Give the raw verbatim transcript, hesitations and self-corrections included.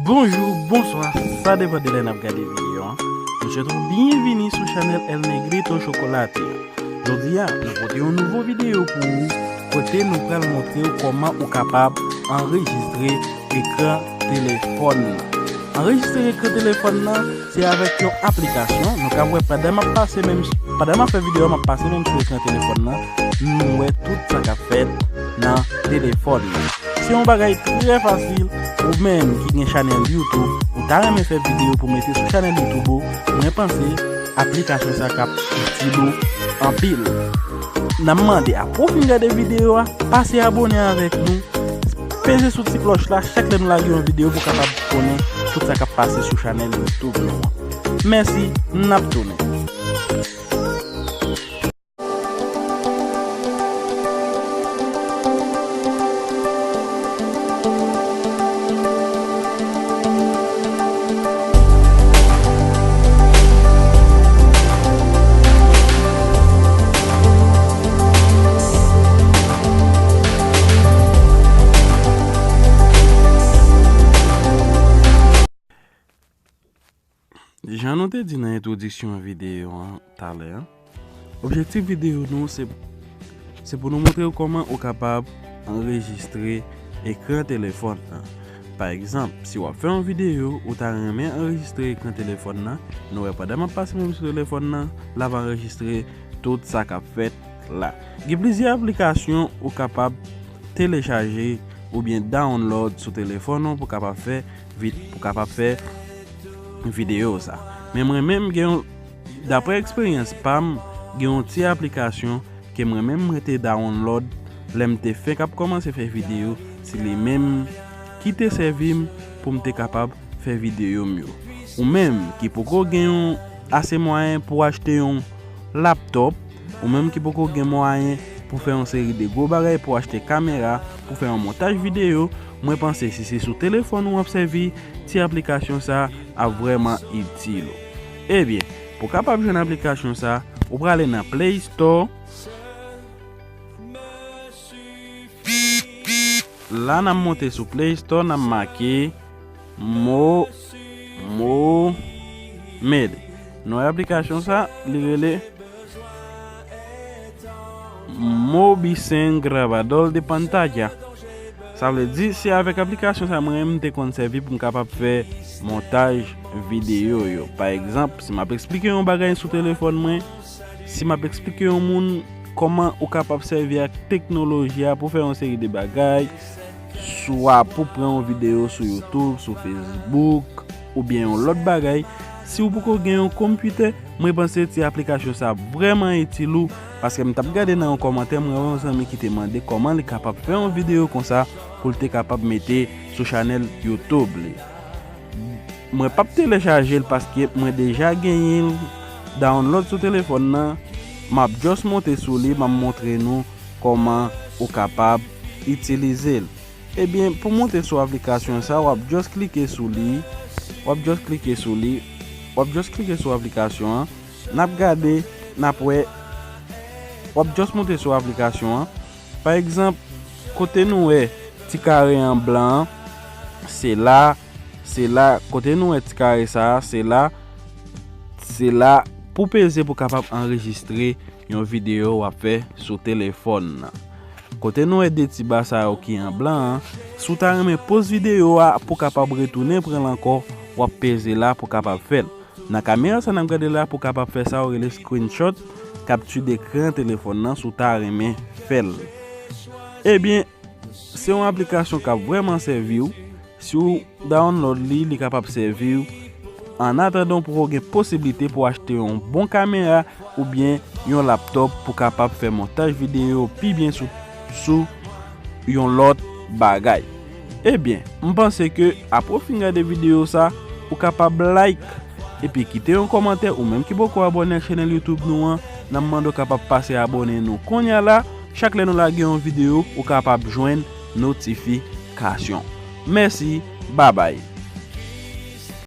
Bonjou, bonswa, sa depann de lè n ap gade videyo a. Nou swete w byenvini sou chanèl El Negrito Chocolate a. Jodi a, nou pote yon nouvo videyo pou ou, kote nou pral montre w kòman ou kapab anrejistre ekran telefòn nan. Anrejistre ekran telefòn nan, se avèk yon aplikasyon. Nou ka wè pandan m ap pase menm, pandan m ap fè videyo a, m ap pase menm sou ekran telefòn nan, nou wè tout sa k ap fèt nan telefòn nan. Se yon bagay trè fasil, ou menm ki gen chanèl YouTube, ou ta renmen fè videyo pou mete sou chanèl YouTube ou, mwen panse aplikasyon sa k ap itil ou anpil. N ap mande, apre w fin gade videyo a, pase abòne avèk nou, peze sou ti klòch la, chak lè nou lage yon videyo pou w kapab konnen tout sa k ap pase sou chanèl YouTube nou an. Mèsi, n ap tounen. Jan nou te di nan entwodiksyon videyo an talè a, objektif videyo nou se, se pou nou montre w kòman ou kapab anrejistre ekran telefòn nan. Pa egzanp, si w ap fè yon videyo, ou ta renmen anrejistre ekran telefòn nan, nou wè pandan m ap pase menm sou telefòn nan, l ap anrejistre tout sa k ap fèt la. Gen plizyè aplikasyon ou kapab telechaje oubyen download sou telefòn ou pou kapab fè vi-, pou kapab fè videyo sa. Men mwen menm gen yon, daprè eksperyans pa m, gen yon ti aplikasyon ke mwen menm mwen te download lè m te fenk ap kòmanse fè videyo, se li menm ki te sèvi m pou m te kapab fè videyo m yo. Ou menm ki poko gen yon ase mwayen pou achte yon laptòp, ou menm ki poko gen mwayen pou fè yon seri de gwo bagay, pou achte kamera, pou fè yon montaj videyo, mwen panse si se sou telefòn ou w ap sèvi, ti aplikasyon sa ap vrèman itil ou. Ebyen, pou kapab jwenn aplikasyon sa, ou prale nan Play Store. La n ap monte sou Play Store, n ap make Mo, Mo, Med. Non aplikasyon sa, li rele Mobicen Grabador de Pantalla. Sa vle di, se avèk aplikasyon sa mwen menm m te konn sèvi pou m kapab fè montaj videyo yo. Pa egzanp, si m ap eksplike yon bagay sou telefòn mwen, si m ap eksplike yon moun kòman ou kapab sèvi ak teknoloji a pou fè yon seri de bagay, swa pou pran yon videyo sou YouTube, sou Facebook, oubyen yon lòt bagay, si w poko gen yon konpitè, mwen panse ti aplikasyon sa vrèman itil ou, paske m t ap gade nan yon kòmantè, mwen wè yon zanmi ki te mande kòman li kapab fè yon videyo konsa pou l te kapab mete sou chanèl YouTube li. Mwen p ap telechaje l paske mwen deja genyen l download sou telefòn nan. M ap just monte sou li, m ap montre nou kòman ou kapab itilize l. Ebyen, pou monte sou aplikasyon sa, w ap just klike sou li, w ap just klike sou li, w ap just klike sou aplikasyon an. N ap gade, n ap wè, w ap just monte sou aplikasyon an. Pa egzanp, kote nou wè ti kare an blan an, se la, se la, kote nou wè ti kare sa a, se la, se la pou peze pou kapab anrejistre yon videyo w ap fè sou telefòn nan. Kote nou wè de ti ba sa yo ki an blan an, si w ta renmen poz videyo a pou kapab retounen pran l ankò, w ap peze la pou kapab fè l. Nan kamera sa n ap gade la pou kapab fè sa yo rele screenshot, kapti dekran telefòn nan si w ta renmen fè l. Ebyen, se yon aplikasyon k ap vrèman sèvi w. Si w download li, li kapab sèvi w. Annatandan, w poko gen posiblite pou w achte yon bon kamera oubyen yon laptòp pou kapab fè montaj videyo pi byen sou, sou yon lòt bagay. Ebyen, m panse ke apre w fin gade videyo sa, ou kapab like epi kite yon kòmantè, ou menm ki poko abòne ak chanèl YouTube nou an, n ap mande w kapab pase abòne nou kounye a la. Chak lè nou lage yon videyo, ou kapab jwenn notifikasyon. Mèsi, babay.